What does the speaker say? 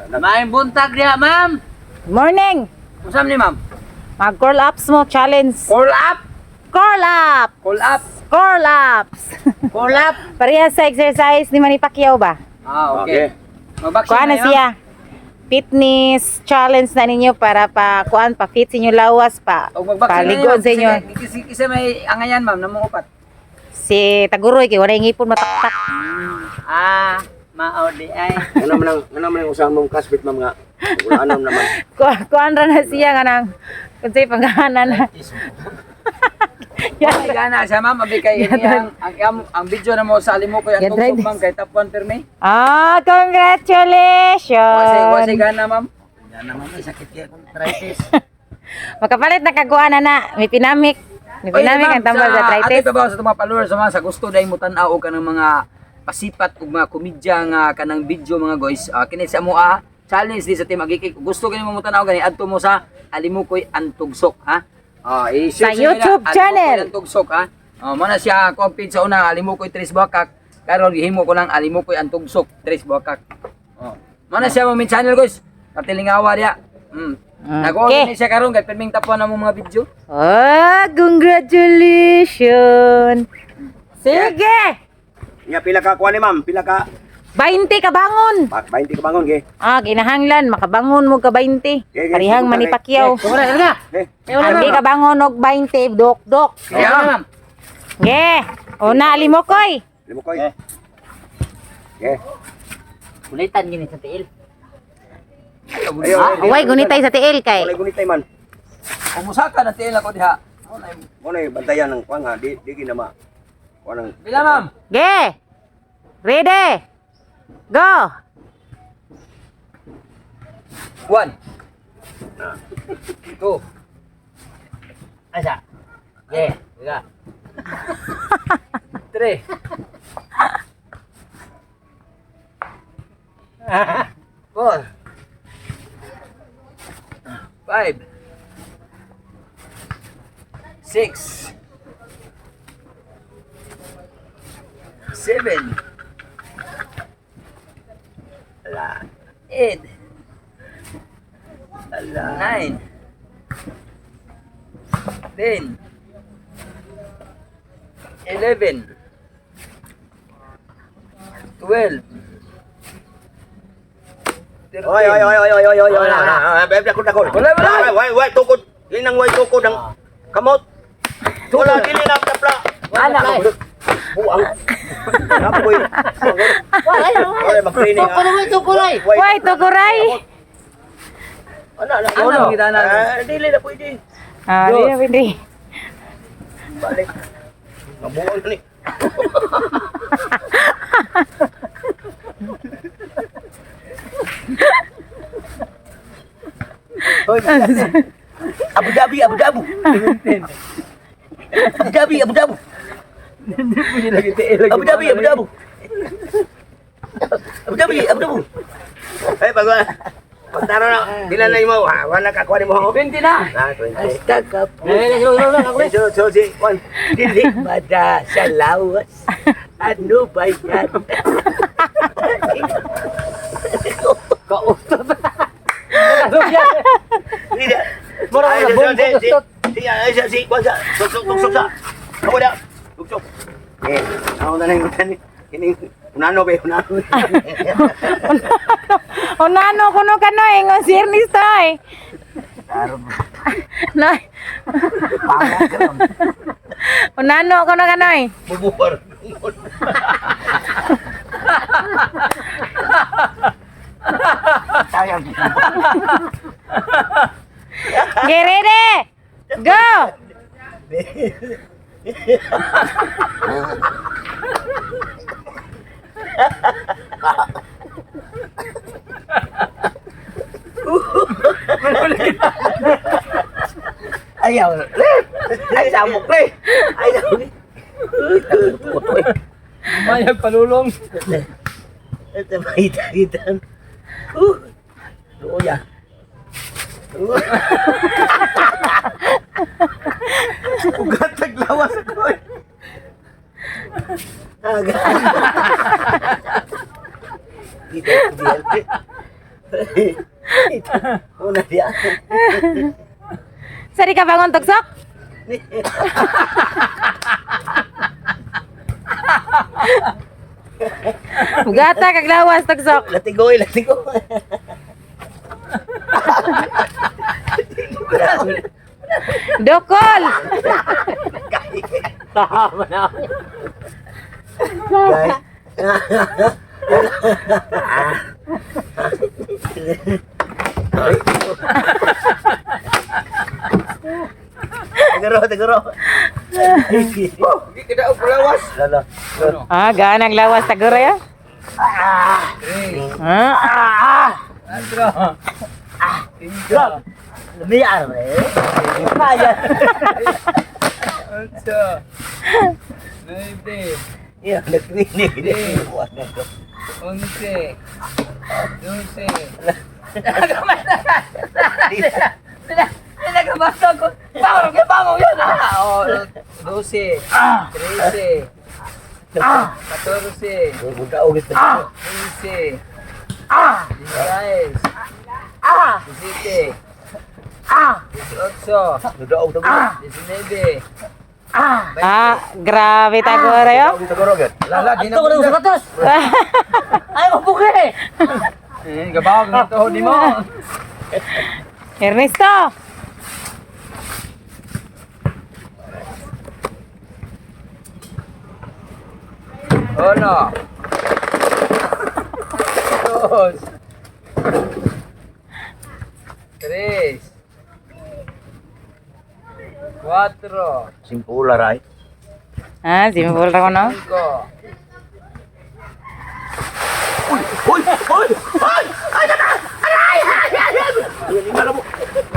Maayong buntag diha, ma'am. Morning! Unsa man ni, ma'am? Mag curl ups mo challenge. Call up. Curl up! Call up. Curl ups! Call up. Parehas sa exercise ni Manny Pacquiao ba? Ah, okay. Mag-vaccine Kuan na yun? siya. Fitness challenge na ninyo para pa kuan pa fit sa inyo lawas pa. Og mag-vaccine na Paligon yun, sa inyo. Kasi, kasi may angayan, ma'am, namong upat. Si Taguroy kay walay ngipon mataktak. Ah, mao di ay. Ano man ang usang mong kasbit, ma'am, nga. Wala ano naman. Kuan ra na siya nga nang kunsay pangahanan na. Ay, gana siya, ma'am, abi kay iyang ang video na mo sa Alimukoy ang Yan, tugsok, try ma'am, kay top 1 permi. Ah, congratulations. Wasi gana, ma'am. Yan naman, may sakit kaya akong arthritis. Makapalit na kaguan na na. May pinamik. May Oy, pinamik ma'am, ang tambal sa arthritis. Ate pa ba sa mga followers sa mga sa gusto dahil mo tan-aw og kanang mga pasipat ug mga komedya nga kanang video, mga guys. Ah, kini sa mo challenge di sa Team Agikik. Kung gusto kini mo tan-aw gani adto mo sa Alimukoy Antugsok, ha. Ah, i-search Sa nila, YouTube Alimukoy channel. Antugsok, ha. Oh, mo na siya ako ang page sa una, Alimukoy Tres Buakak. Karon gihimo ko lang Alimukoy Antugsok Tres Buakak. Oh. Mo na siya mo main channel, guys. Patilingawa diya. Nag-on ni siya karon kay pirming tapuan na mo mga video. Ah, congratulations. Sige. Nga pila ka kuan ni, ma'am? Pila ka? 20 ka bangon. 20 ka bangon, ge. Ah, ginahanglan makabangon mo ka 20. Okay, okay. Parihang Manny Pacquiao. Kumara na. Eh, Arbi ka bangon og 20, dok dok. Kaya, ma'am. Ge. Una Limokoy. Limukoy. Ge. Kulitan gini sa tiil. Ayo, Ah, Away gunitay sa tiil kay. Walay gunitay man. Kumusaka na tiil ako diha. Mo na bantayan ng kuan ha, di di gina ma. Kuan ang Pila, ma'am? Ge. Ready. Go. 1 2 Asa? Yeah, diga. 3 4 5 6 7 8 9 10 11 12 Oy oy oy oy oy oy oy. Oy. Bebe ako dakol. Wala, wala. Way way tukod. Linang way tukod ang kamot. Wala dili na tapla. Ana ko. Buang. Napoy. Wala mag-training. Tukuray, tukuray. Way tukuray. Ana na. Ano, kita na. Ah, dili na pwede. Ah, di na pwede. Balik. Mabuang ni. Hoy. Abu Dhabi, Abu Dhabi. Abu Dhabi, Abu Dhabi. Abu Dhabi, Abu Dhabi. Abu Dhabi, Abu Dhabi. Eh, pag pagtaro na, pila na imo, wala ka kuha nimo. 20 na. Ah, 20. Basta ka po. Eh, so, si, Juan. Dili mada sa lawas. Ano ba yan? Kautot. Hindi. Mura Ay, na, si, bong si, si, kustot. si, ay, si, si, Juan, sa, tugsok, tugsok sa. Ako na, tugsok. Eh, ako na lang yung tani. Kini, unano ba, unano. Unano kuno kanoy ingon si Ernesto ay. Noy. Unano kuno kanoy. Bubuhar. Ge ready. Go. Ayaw. Ay, samok pre. Ay, samok. Mayag palulong. Ito, makita-kita. Luya. Ugat, naglawas ako eh. Aga. Dito, dito. Una diya. Sari ka bangon, tugsok? Bugata kag lawas, tugsok. Latigoy, latigoy. Dokol. Tama na. Guys. Taguro, taguro. Hindi kita og lawas. Lala. Ah, ganang lawas taguro ya. Tres, Ah. cuatro, cinco, Lumiyar eh. Kaya. ocho, nueve, Iya, nagwinig. 11, 12. Pinagabato ko. Bango, kaya bango yun. Ah, oh, 12, 13, 14, 15, 16, 17, 18, 19, Ah, grabe taguro ya. Lala, di na Ito ko lang sapatos. Ay, mabuki. Eh, gabaw ng tuhod ni mo. Ernesto. Uno. Dos. Tres. Cuatro. Simpula, right? Ah, simple ra ko no. Cinco. Uy! Uy! Ay! Ay! Ay! Ay! Ay! Ay!